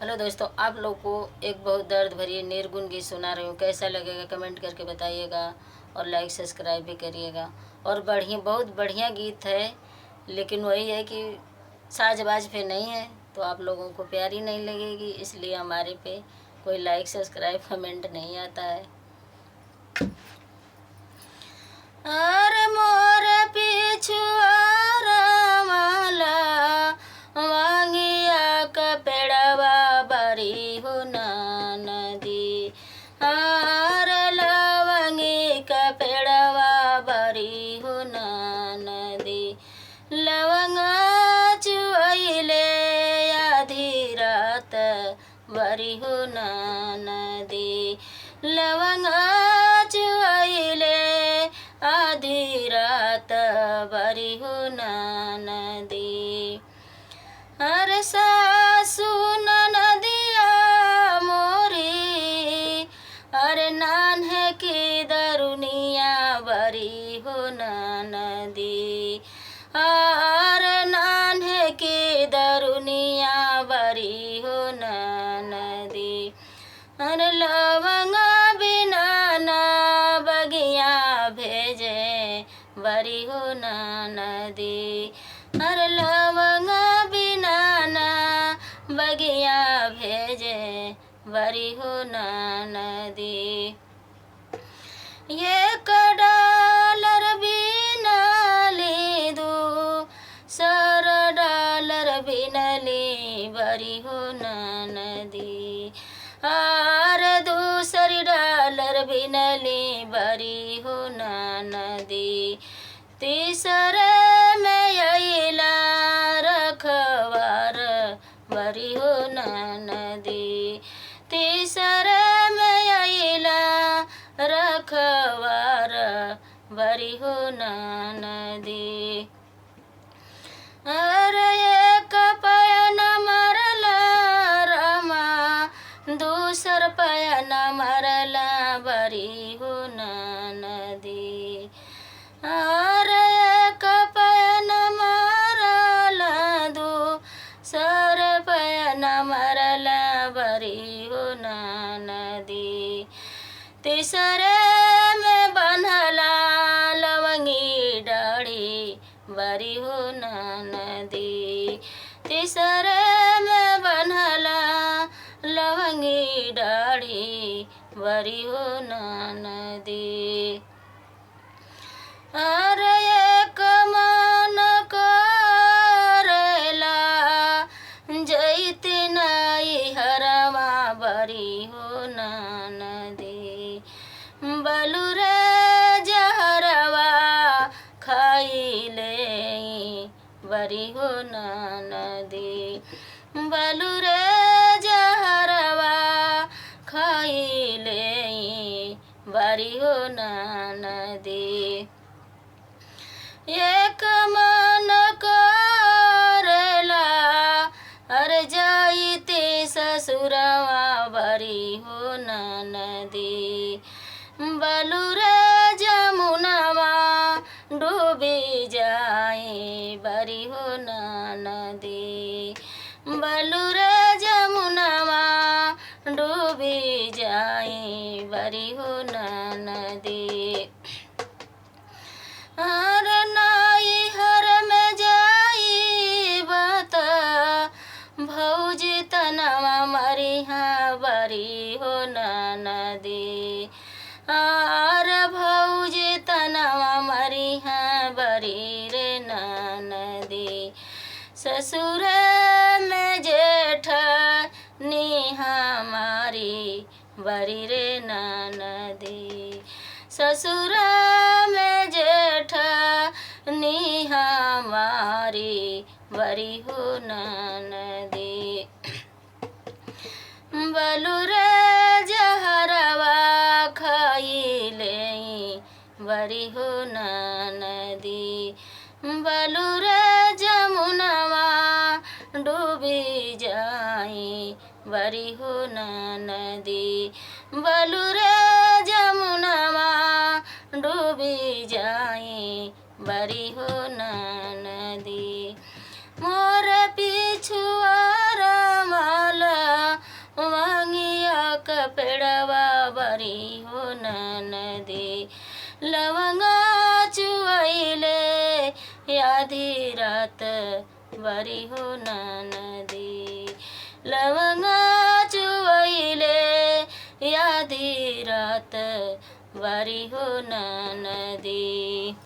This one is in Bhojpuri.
हेलो दोस्तों, आप लोग को एक बहुत दर्द भरी निर्गुण गीत सुना रही हूँ। कैसा लगेगा कमेंट करके बताइएगा और लाइक सब्सक्राइब भी करिएगा। और बढ़िया, बहुत बढ़िया गीत है, लेकिन वही है कि साजबाज पे नहीं है तो आप लोगों को प्यारी नहीं लगेगी, इसलिए हमारे पे कोई लाइक सब्सक्राइब कमेंट नहीं आता है। अरे मोर पिछुआरा माला वांगिया का पेड़वा बरी हो नदी। आर लवंगी का पेड़वा बरी हो नदी। लवंग चुआइले आधी रात बरी हो नदी। लवंग चुआइले आधी रात बरी हो नदी। अरे सासू नदिया मोरी, अरे नान्हे की दरुनिया बरी हो नदी। अरे नान्हे की दरुनिया बरी हो नदी। अरे लवंग बिना ना बगिया भेजे बरी हो नदी। अरे लवंग बिना ना बगिया भेजे बरी हो नदी। ये डॉलर बिना ली दू सर डॉलर बिना ली बरी हो नदी। आर दूसरी डॉलर बिना ली बरी हो नदी। तीसरे में अइला रखवार बरी हो नदी। तीसरे में अइला रखवार बरी हो नदी। अरे एक पयन मरला रमा दूसर पयन मरला बरी हो नदी। अरे एक पयन मरला दूसर पयन मरला बरी हो नदी। तीसरे में बन्हला लवंगी डाढ़ी बरी हो नदी। तीसरे में बन्हला लवंगी डाढ़ी बरी हो नदी। अरे एक मन करेला जैती नाई हरवा बरी हो नदी। बलू रे जहरवा खाइले बरी हो नदी। बलू रे जहरवा खाइले बरी हो नदी। एक मन करेला अरे जाइते ससुरवा बरी हो नदी। बलू रे जमुनवा डूबी जाए बरी हो नदी। बलू रे जमुनवा डूबी जाए बरी हो नदी। अरे नाई हर में जाई बता भौजी तनवा मरिहा बरी हो नदी। आर भौजी तनवा मरिहा बरी रे नदी। ससुर में जेठ निहा मारी बरी रे नदी। ससुर में जेठ निहा मारी बरी हो नदी। बलू रे जहरवा खाइले बरी हो नदी। बलू रे जमुनवा डूबी जाई बरी हो नदी। बलू रे जमुनवा डूबी जाई बरी हो नदी। मोर पिछुआर माला नदी। लवंगा चुअले आधी रात बारी हो नदी। लवंगा चुअले आधी रात बारी हो नदी।